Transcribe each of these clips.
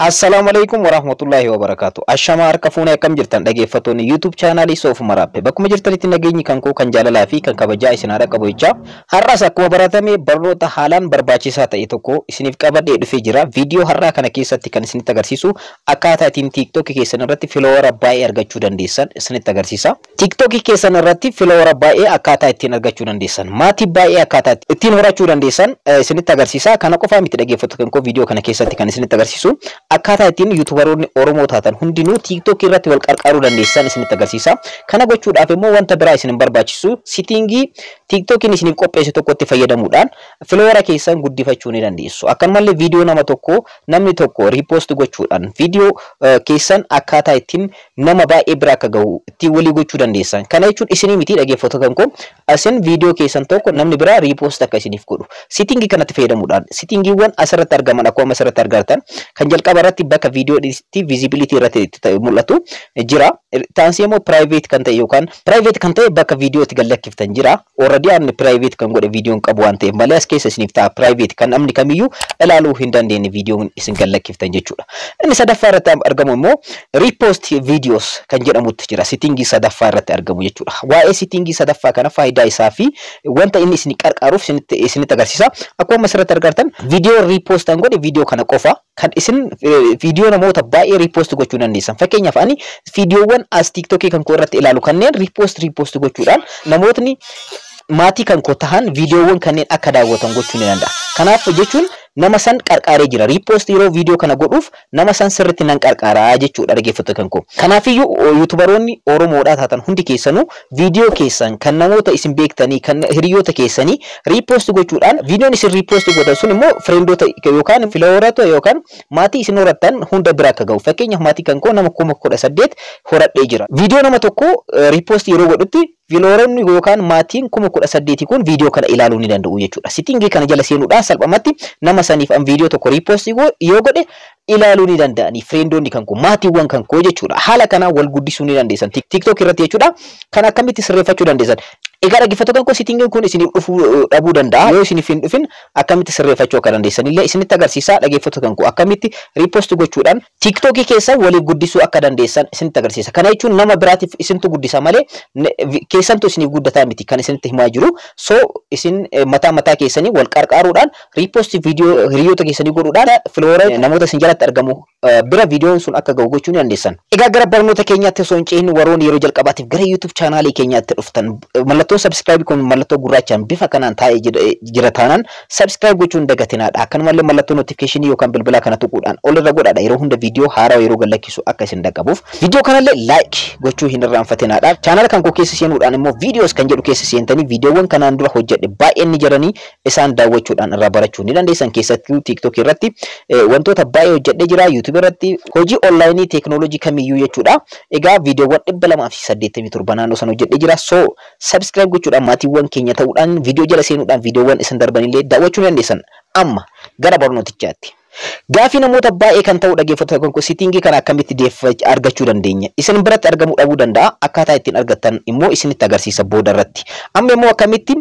Assalaamu alaikum warahmatullahi wabarakatuh. Ashamaa, harka fuunee, akkam jirtan dhaggeeffattoonni YouTube chaanaalii Soof Maraappe? Bakkuma jirtanitti nageenyi kan koo kan jaalalaa fi kan kabajaa isin haadha qabu jechaa, har'as akkuma baratame barnoota haalaan barbaachisaa ta'e tokko isiniif qabadhee dhufee jira. Viidiyoo har'aa kana keessatti kan isinitti agarsiisu akkaataa ittiin TikTokii keessan irratti follower baay'ee argachuu dandeessan isinitti agarsiisa. TikTokii keessan irratti follower baay'ee akkaataa ittiin argachuu dandeessan, maatii baay'ee akkaataa ittiin horachuu dandeessan isinitti agarsiisa. Kana qofaa miti, dhaggeeffattoota kan koo, viidiyoo kana keessatti kan isinitti agarsiisu akkaataa ittiin YouTuberoonni Oromoo taatan hundinuu TikTokii irratti wal qarqaaruu dandeessan isinitti agarsiisa. Kana gochuudhaaf immoo wanta biraa isin hin barbaachisu. Settingii TikTokiin isiniif qopheesse tokkotti fayyadamuudhaan follower keessan guddifachuu ni dandeessu. Akkanumallee viidiyoo nama tokko namni tokko repost gochuudhaan viidiyoo keessan akkaataa ittiin nama baay'ee bira akka gahu ittiin walii gochuu dandeessan. Kana jechuun isinii miti, dhaggeeffattoota kan koo, isin viidiyoo keessan tokko namni biraa repost akka isiniif godhu. Settingii kanatti fayyadamuudhaan settingiiwwan asirratti argaman akkuma asirratti argattan kan jalqaba irratti bakka viidiyoo visibility irratti mul'atu jira. Taansii immoo private kan ta'e yookaan private kan ta'e bakka viidiyoo itti gallakkiftan jira. Already ani private kan godhe viidiyoon qabu waan ta'eef malee as keessa isiniif ta'a, private kan namni kamiyyuu ilaaluu hin dandeenye viidiyoon isin gallakkiftan jechuudha. Inni sadaffaa irratti argamu immoo repost videos kan jedhamutti jira. Settingii sadaffaa irratti argamu jechuudha. Waa'ee settingii sadaffaa kana faayidaa isaa fi wanta inni isin qarqaaruuf isinitti agarsiisa. Akkuma asirratti argartan viidiyoo repost kan godhe viidiyoo kana qofa, kan isin viidiyoo namoota baay'ee repost gochuu dandeessan. Fakkeenyaaf, ani viidiyoowwan as TikTokii kan koo irratti ilaalu kanneen repost gochuudhaan namootni maatii kan koo tahan viidiyoowwan kanneen akka daawwatan gochuu ni danda'a. Kanaaf jechuun nama san qarqaaree jira. Repost yeroo viidiyoo kana godhuuf nama san sirriitti nan qarqaaraa jechuudha, dhaggeeffattoota kan koo. Kanaafiyyuu YouTuberoonni Oromoodhaa taatan hundi keessanuu viidiyoo keessan kan namoota isin beektanii, kan hiriyoota keessanii repost gochuudhaan, viidiyoon isin repost gootan sun immoo friendoota yookaan followeroota yookaan maatii isin horattan hunda bira akka gahu. Fakkeenyaaf, maatii kan koo nama 18,000 horadhee jira. Viidiyoo nama tokko repost yeroo godhutti followeroonni yookaan maatiin 18,000 kun viidiyoo kana ilaaluu ni danda'u jechuudha. Settingii kana jala seenuudhaan salphumatti nama saniif an viidiyoo tokko repost yoo godhe ilaaluu ni danda'ani friendoonni kan koo, maatiiwwan kan koo jechuudha. Haala kanaan wal guddisuu ni dandeessan TikTok irratti jechuudha. Kan akkamitti sirreeffachuu dandeessan? Egaa dhaggeeffattoota koo, settingiin kun isiniif dhufuu dhabuu danda'a. Yoo isiniif hin dhufin akkamitti sirreeffachuu akka dandeessan illee isinitti agarsiisa, dhaggeeffattoota kan koo. Akkamitti repost gochuudhaan TikTokii keessa waliif guddisuu akka dandeessan isinitti agarsiisa. Kana jechuun nama biraatiif isintu guddisa malee keessantu isiniif guddataa miti kan isinitti himaa jiru. So isin mataa mataa keessanii wal qarqaaruudhaan repost viidiyoo hiriyoota keessanii godhuudhaan follower namoota isin jalatti argamu bira viidiyoon sun akka gahu gochuu ni dandeessan. Egaa gara barnoota keenyaatti osoo hin cehin, warroonni yeroo jalqabaatiif gara YouTube chaanaalii keenyaatti dhuftan mallattoo subscribe kun mallattoo gurraachaan bifa kanaan taa'ee jira taanaan subscribe gochuun dagatinaadha. Akkanumallee mallattoo notification yookaan bilbilaa kana tuquudhaan ol irra godhaadha, yeroo hunda viidiyoo haaraa yeroo gadlakkisu akka isin dhaqqabuuf. Viidiyoo kanallee like gochuu hin irraanfatinaadha. Chaanaala kan koo keessa seenuudhaan immoo videos kan jedhu keessa seentanii viidiyoowwan kanaan dura hojjedhe baay'een ni jiranii, isaan daawwachuudhaan irraa barachuu ni dandeessan. Keessattuu TikTok irratti wantoota baay'ee hojjedhee jira. YouTube irratti hojii onlaayinii teeknooloojii kamiyyuu jechuudha. Egaa viidiyoowwan 287 naannoo sana hojjedhee jira. So subscribe gochuudhaan maatiiwwan keenya ta'uudhaan viidiyoo jala seenuudhaan viidiyoowwan isin darbanillee daawwachuu ni dandeessan. Amma gara barnootichaatti. Gaafii namoota baay'ee kan ta'u, dhaggeeffattoota koo, settingii kana akkamitti argachuu dandeenya? Isin biratti argamuu dhabuu danda'a. Akkaataa ittiin argattan immoo isinitti agarsiisa booda irratti. Amma immoo akkamitti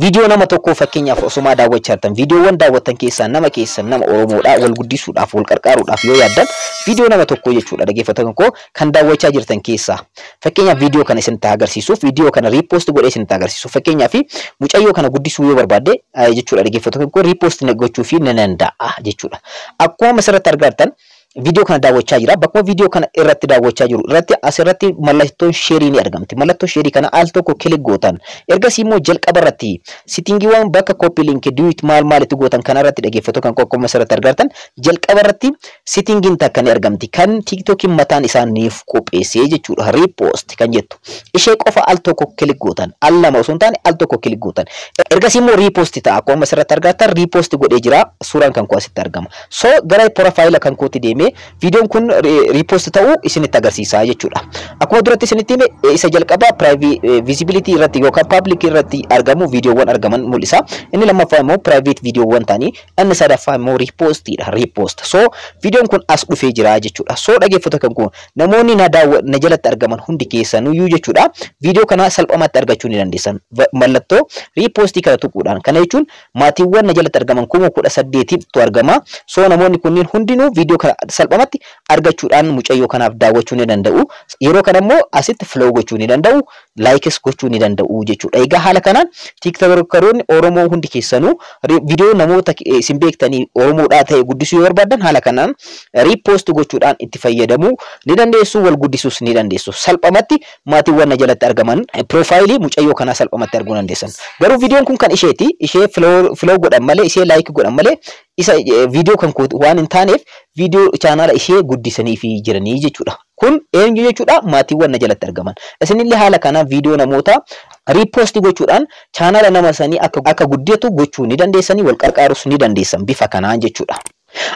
viidiyoo nama tokkoo, fakkeenyaaf osumaa daawwachaa jirtan, viidiyoowwan daawwattan keessaa nama keessan, nama Oromoodhaa wal guddisuudhaaf, wal qarqaaruudhaaf yoo yaaddan, viidiyoo nama tokkoo jechuudha, dhaggeeffattoota koo, kan daawwachaa jirtan keessaa, fakkeenyaaf viidiyoo kana isinitti agarsiisuuf, viidiyoo kana repost godhee isinitti agarsiisuuf, fakkeenyaaf mucayyoo kana guddisuu yoo barbaadde jechuudha, dhaggeeffattoota koo, repost gochuu fi ni danda'a jechuudha. Akkuma asirratti argattan viidiyoo kana daawwachaa jira. Bakkuma viidiyoo kana irratti daawwachaa jiru irratti asirratti mallattoon shareii ni argamti. Mallattoo shareii kana al tokko click gootan. Ergasii immoo jalqaba irratti settingiiwwan bakka copy link, duet, maal maal itti gootan kana irratti, dhaggeeffattoota kan akkuma asirratti argattan jalqaba irratti settingiin takka ni argamti. Kan TikTokiin mataan isaaniif qopheessee jechuudha. Repost kan jettu. Ishee qofa al tokko click gootan. Al lama osoo hin taane al tokko click gootan. Ergasii immoo repost ta'a. Akkuma asirratti argattan repost godhee jira. Suuraan kan koo asitti argama. So gara profile kan kootti deemee viidiyoon kun repost ta'uu isinitti agarsiisa jechuudha. Akkuma duratti isinitti hime, isa jalqabaa private visibility irratti yookaan public irratti argamu viidiyoowwan argaman mul'isa. Inni lammaffaa immoo private viidiyoowwan ta'anii, inni sadaffaa immoo repostiidha. Repost. So viidiyoon kun as dhufee jira jechuudha. So dhaggeeffattoota kan kun namoonni na daawwa na jalatti argaman hundi keessanuyyuu jechuudha. Viidiyoo kana salphumatti argachuu ni dandeessan. Mallattoo repostii kana tuquudhaan. Kana jechuun maatiiwwan na jalatti argaman 18,000tu argama. So namoonni kunneen hundinuu viidiyoo kana Salphumatti argachuudhaan mucayyoo kanaaf daawwachuu ni danda'u. Yeroo kana immoo asitti follow gochuu ni danda'u, like gochuu ni danda'u jechuudha. Egaa haala kanaan TikTokeroonni Oromoo hundi keessanuu viidiyoo namoota isin beektanii Oromoodhaa ta'e guddisuu yoo barbaadan, haala kanaan repost gochuudhaan itti fayyadamuu ni dandeessu, wal guddisuus ni dandeessu. Salphumatti maatiiwwan na jalatti argaman profile mucayyoo kanaa salphumatti arguu dandeessan. Garuu viidiyoon kun kan isheeti. Ishee follow godhan malee, ishee like godhan malee, isa viidiyoo kan waan hin taaneef viidiyoo chaanaala ishee guddisanii fi jiranii jechuudha. Kun eenyu jechuudha? Maatiiwwan na jalatti argaman. Isinillee haala kanaan viidiyoo namoota repost gochuudhaan chaanaala nama sanii akka guddatu gochuu ni dandeessanii, wal qarqaarus ni dandeessan bifa kanaan jechuudha.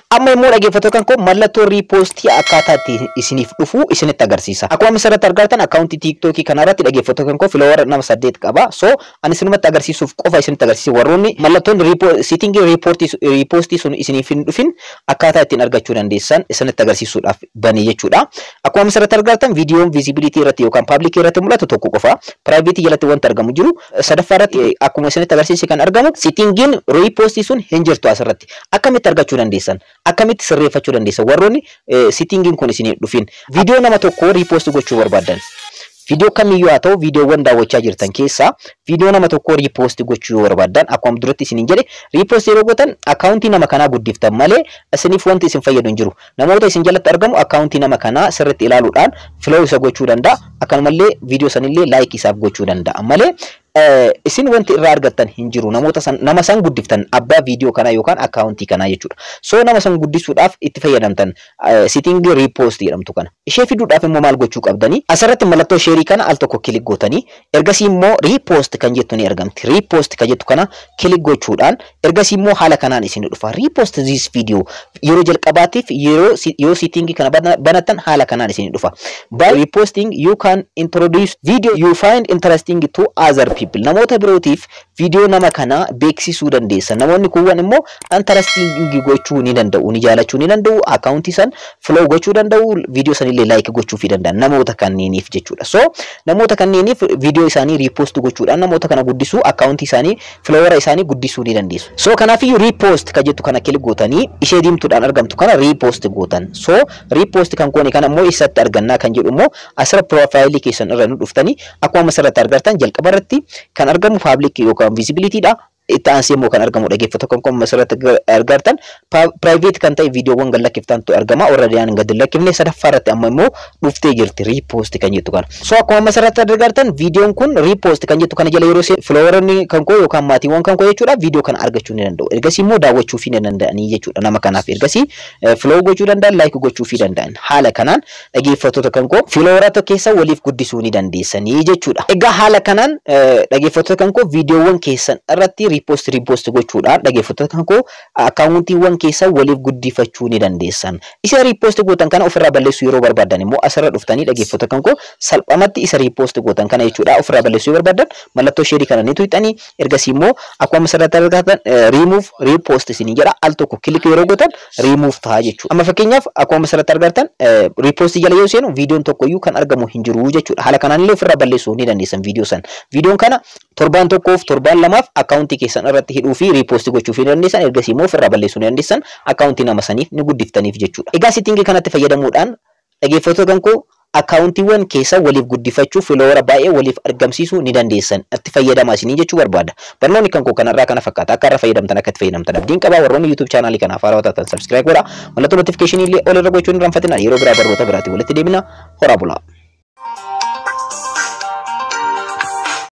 Amma immoo, dhaggeeffattoota kan koo, mallattoo repost akkaataa itti isiniif dhufu isinitti agarsiisa. Akkuma asirratti argartan, akkaawuntii TikTokii kanarratti, dhaggeeffattoota kan koo, follower nama 8 qaba. So ani isinumatti agarsiisuuf qofa isinitti agarsiisa. Warroonni mallattoon setting repost sun isiniif hin dhufin akkaataa ittiin argachuu dandeessan isinitti agarsiisuudhaaf bane jechuudha. Akkuma asirratti argartan, viidiyoon visibility irratti yookaan public irratti mul'atu tokko qofa. Private jalatti wanti argamu jiru. Sadaffaa irratti akkuma isinitti agarsiise kan argamu settingiin repost sun hin jirtu asirratti. Akkamitti argachuu dandeessan? Akkamitti sirreeffachuu dandeessan? Warroonni settingiin kun isin dhufin viidiyoo nama tokko repost gochuu barbaadan, viidiyoo kamiyyuu haa ta'u, viidiyoowwan daawwachaa jirtan keessaa viidiyoo nama tokko repost gochuu yoo barbaadan, akkuma duratti isiniin jedhe, repost yeroo gootan akkaawuntii nama kanaa guddiftan malee isiniif wanti isin fayyadu hin jiru. Namoota isin jalatti argamu akkaawuntii nama kanaa sirriitti ilaaluudhaan follow isa gochuu danda'a. Akkanumallee viidiyoo sanillee like isaaf gochuu danda'a malee isin wanti irraa argattan hin jiru. Namoota san, nama san guddiftan, abbaa viidiyoo kanaa yookaan akkaawuntii kanaa jechuudha. So nama san guddisuudhaaf itti fayyadamtan setting repost jedhamtu kana. Ishee fiduudhaaf immoo maal gochuu qabdanii? Asirratti mallattoo share kana al tokko click gootanii, ergasii immoo repost kan jettu ni argamti. Repost kan jettu kana click gochuudhaan ergasii immoo haala kanaan isin dhufa. Repost this video yeroo jalqabaatiif yeroo yoo setting kana banattan haala kanaan isin dhufa. By reposting, you can introduce video you find interesting to other people. Namoota birootiif viidiyoo nama kanaa beeksisuu dandeessa. Namoonni kuuwwan immoo interesting gochuu ni danda'u, ni jaalachuu ni danda'u, akkaawuntii san follow gochuu danda'u, viidiyoo sanillee like gochuu fi danda'an namoota kanneeniif jechuudha. So namoota kanneeniif viidiyoo isaanii repost gochuudhaan namoota kana guddisuu, akkaawuntii isaanii, followera isaanii guddisuu ni dandeessu. So kanaafiyyuu repost kan jettu kana click gootanii ishee diimtuudhaan argamtu kana repost gootan. So repost kan goone kana immoo eessatti argannaa kan jedhu immoo asirra profile keessan irra nu dhuftanii, akkuma asirratti argartan, jalqaba irratti kan argamu public yookaan visibility dha. Itti aansee immoo kan argamu, dhaggeeffattoota kan asirratti argartan, private kan ta'e viidiyoowwan gad lakkiftantu argama. Warra dhiyaan gad lakkifne sadaffaa irratti amma immoo dhuftee jirti repost kan jettu kana. So akkuma asirratti argartan, viidiyoon kun repost kan jettu kana jala yeroo followeroonni kan koo yookaan maatiiwwan kan koo jechuudha viidiyoo kana argachuu ni danda'u. Ergasii immoo daawwachuu fi ni danda'anii jechuudha nama kanaaf. Ergasii follow gochuu danda'an, like gochuu fi danda'an. Haala kanaan, dhaggeeffattoota kan koo, followeroota keessa waliif guddisuu ni dandeessanii jechuudha. Egaa haala kanaan, dhaggeeffattoota kan koo, viidiyoowwan keessan irratti repost gochuudhaan, dhaggeeffattoota kan koo, akkaawuntiiwwan keessan waliif guddifachuu ni dandeessan. Isa repost gootan kana ofirraa balleessuu yeroo barbaadan immoo asirra dhuftanii, dhaggeeffattoota kan koo, salphumatti isa repost gootan kana jechuudha ofirraa balleessuu yoo barbaadan mallattoo share kana ni tuqxanii, ergasii immoo akkuma asirratti argatan remove repost isinii jedha. Al tokko click yeroo gootan remove ta'a jechuudha. Amma fakkeenyaaf akkuma asirratti argattan, repost jala yoo seenu viidiyoon tokkoyyuu kan argamu hin jiru jechuudha. Haala kanaan illee ofirraa balleessuu ni dandeessan viidiyoo san. Viidiyoon kana torbaan tokkoof, torbaan lamaaf akkaawuntii keessan irratti hidhuu fi repost gochuu fi dandeessan. Ergasii immoo ofirraa balleessuu ni dandeessan, akkaawuntii nama saniif ni guddiftaniif jechuudha. Egaa setting kanatti fayyadamuudhaan, dhaggeeffattoota kan koo, akkaawuntiiwwan keessa waliif guddifachuu, followera baay'ee waliif argamsiisuu ni dandeessan. Itti fayyadamaa isinii jechuu barbaada. Barnoonni kan koo kanarraa kana fakkaata. Akka irra fayyadamtan, akka itti fayyadamtan abdiin qaba. Warroonni YouTube chaanaalii kanaaf haarawaa taatan subscribe godhaa. Mallattoo notification illee ol irra gochuun hin irraanfatinaa. Yeroo biraa barnoota biraatiin walitti deebina. Horaa bulaa.